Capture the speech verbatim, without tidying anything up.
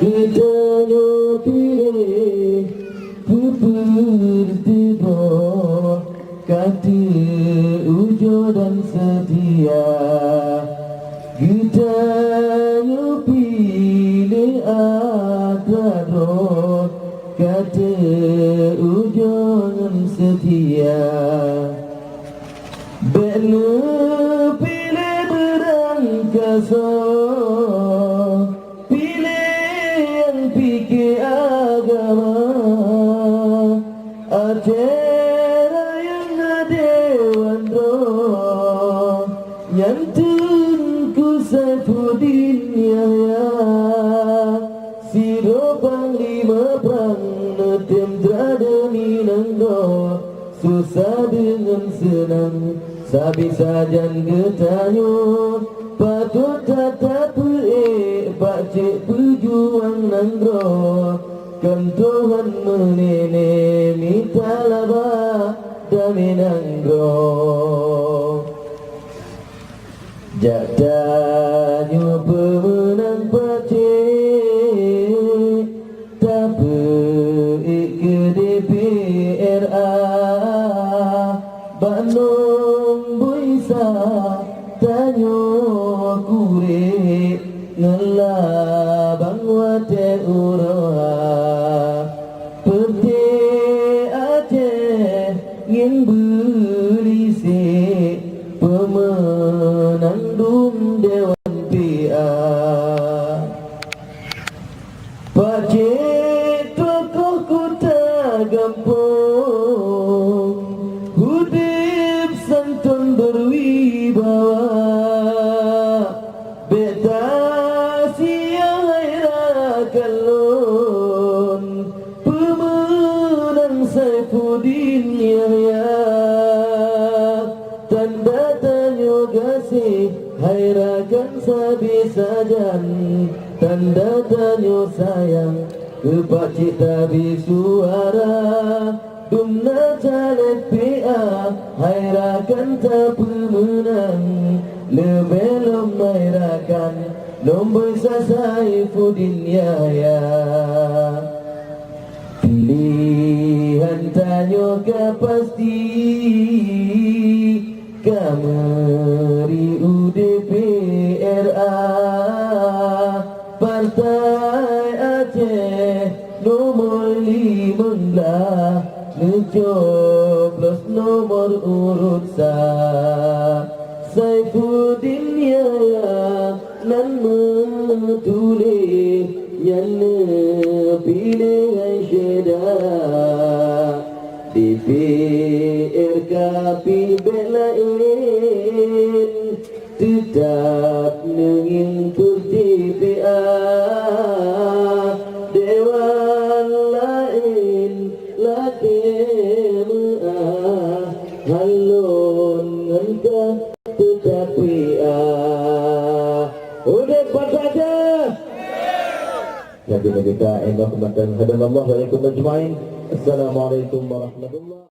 Geutanyoe piléh peue-peue teudoh, ka teuujoe dan seutia. Geutanyoe piléh atra droe, ka teuujoe ngon seutia. Bék neupiléh beurangkasoe, piléh nyang pike agama. Aceh rayeuk na dewan droe, nyan Teungku Saifuddin Yahya. Sidroe panglima prang neutem teuradeueng nanggroe, susah deungon seunang, sabe sajan geutanyoe. Patot that tapeuék bak cék peujuang nanggroe, kon Tuhan meuné-né mita laba damé nanggroe. Jak tanyoe peumeunang pacék tapeuék keu D P R A. Bak nomboi sa tanyoe kurek ngon labang watée uroe. Peuté Aceh ngieng beulisek, peumeunang dum dewan P A. Pacék tokoh kuta gampông, udeb santôn beuwibawa. Bék tasia hai rakan lôn, peumeunang Saifuddin Yahya. Tanda tanyoe gaséh hai rakan sabe sajan, tanda tanyoe sayang keu pacék tabi suara. Dumna caleg P A hai rakan tapeumeunang, leubeh lom hai rakan nomboi sa Saifuddin Yahya. Pilihan tanyoe ka pasti, ka meuri u D P R A. Partai Aceh nomor limong blaih, neucoblos nomor urut sa. Saifuddin Yahya nan meutuléh, nyan neupiléh hai syedara. D P R ka pih bék laén, teutab neungieng peuti P A. Dewan laén lakée meuáh, han lôn ngon ka teutab P A. Udeb bak Aceh! Jadi kita enggak kemantan hadanallah wa iyyakum ajmain. Assalamualaikum warahmatullahi